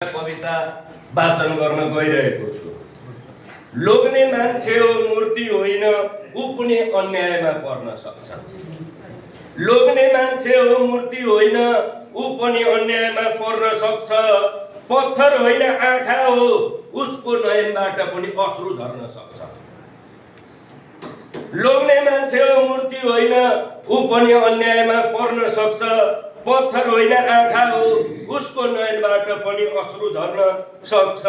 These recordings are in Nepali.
कविता वाचन गर्न गइरहेको छु। लोग्ने मान्छे हो मूर्ति होइन, ऊ पनि अन्यायमा पर्न सक्छ। लोग्ने मान्छे हो मूर्ति होइन, ऊ पनि अन्यायमा पर्न सक्छ। पत्थर होइन आँखा हो, उसको नयनबाट पनि अश्रु झर्न सक्छ। लोग्ने मान्छे हो मूर्ति होइन, ऊ पनि अन्यायमा पर्न सक्छ। पत्थर होइन आँखा हो, उसको नयनबाट पनि अश्रु झर्न सक्छ।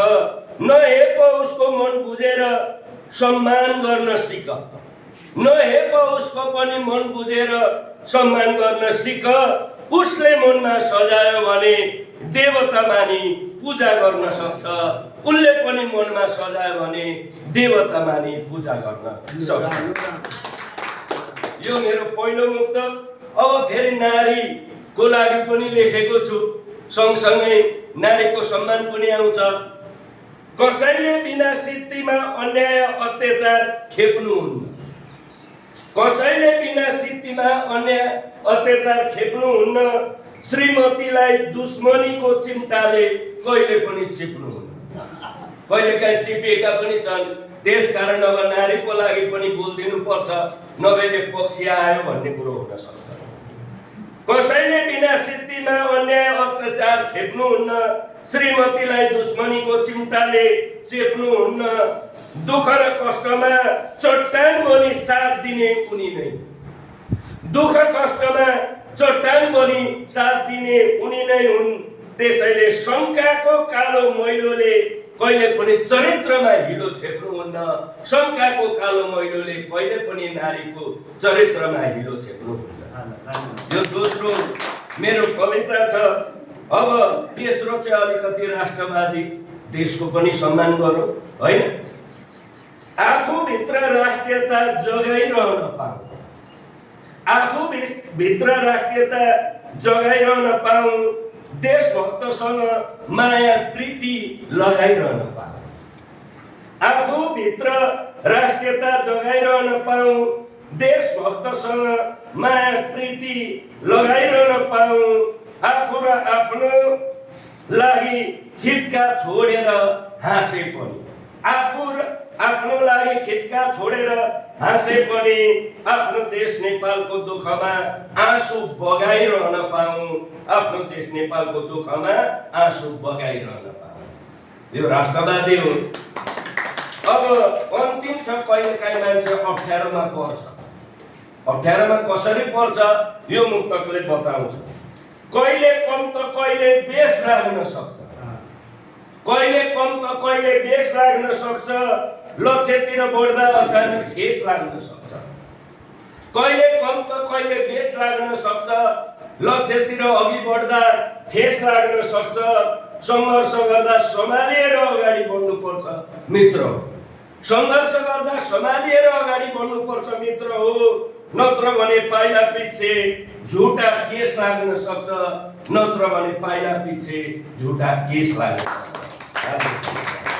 नहेप उसको मन बुझेर सम्मान गर्न सिक। नहेप उसको पनि मन बुझेर सम्मान गर्न सिक। उसले मनमा सजायो भने देवता मानी पूजा गर्न सक्छ। उसले पनि मनमा सजायो भने देवता मानी पूजा गर्न सक्छ। यो मेरो पहिलो मुक्त। अब फेरि नारीको लागि पनि लेखेको छु, सँगसँगै नारीको सम्मान पनि आउँछ। कसैले बिना सिद्धिमा अन्याय अत्याचार खेप्नुहुन्न। कसैले बिना सिद्धिमा अन्याय अत्याचार खेप्नुहुन्न। श्रीमतीलाई दुश्मनीको चिम्टाले कहिले पनि चिप्नुहुन्न। कहिलेकाहीँ चिपिएका पनि छन्। त्यसकारण अब नारीको लागि पनि बोलिदिनु पर्छ, नभए पक्षी आयो भन्ने कुरो हुन सक्छ। कसैले बिना सिद्धिमा अन्याय अत्याचार खेप्नुहुन्न। श्रीमतीलाई दुश्मनीको चिम्टाले चेप्नुहुन्न। दुःख र कष्टमा चट्टान बनी साथ दिने उनी नै। दुःख कष्टमा चट्टान बनी साथ दिने उनी नै हुन्। त्यसैले शङ्काको कालो मैलोले कहिले पनि चरित्रमा हिलो छेप्नुहुन्न। शङ्काको कालो मैलोले कहिले पनि नारीको चरित्रमा हिलो छेप्नुहुन्न। यो दोस्रो मेरो कविता छ। अब तेस्रो चाहिँ अलिकति राष्ट्रवादी, देशको पनि सम्मान गरौँ होइन। आफूभित्र राष्ट्रियता जगाइरहन पाऊँ। आफूभित्र राष्ट्रियता जगाइरहन पाऊँ। देशभक्तसँग माया प्रीति लगाइरहन पाऊँ। आफूभित्र राष्ट्रियता जगाइरहन पाऊँ। देशभक्तसँग माया प्रीति लगाइरहन पाऊँ। आफू र आफ्नो लागि खिटका छोडेर हाँसे पनि। आफू र आफ्नो लागि खिटका छोडेर हाँसे पनि। आफ्नो देश नेपालको दुःखमा आँसु बगाइरहन पाऊँ। आफ्नो देश नेपालको दुःखमा आँसु बगाइरहन पाऊँ। यो राष्ट्रवादी हो। अब अन्तिम छ, कहिलेकाहीँ मान्छे अप्ठ्यारोमा पर्छ। अप्ठ्यारोमा कसरी पर्छ यो मुक्तकले बताउँछ। कहिले कम त कहिले बेस लाग्न सक्छ। कहिले कम त कहिले बेस लाग्न सक्छ। लक्ष्यतिर बढ्दा अचानक ठेस लाग्न सक्छ। कहिले कम त कहिले बेस लाग्न सक्छ। लक्ष्यतिर अघि बढ्दा ठेस लाग्न सक्छ। सङ्घर्ष गर्दा सम्हालिएर अगाडि बढ्नुपर्छ मित्र। सङ्घर्ष गर्दा सम्हालिएर अगाडि बढ्नुपर्छ मित्र हो। नत्र भने पाइला पछि झुटा केस लाग्न सक्छ। नत्र भने पाइला पछि झुटा केस लाग्न सक्छ।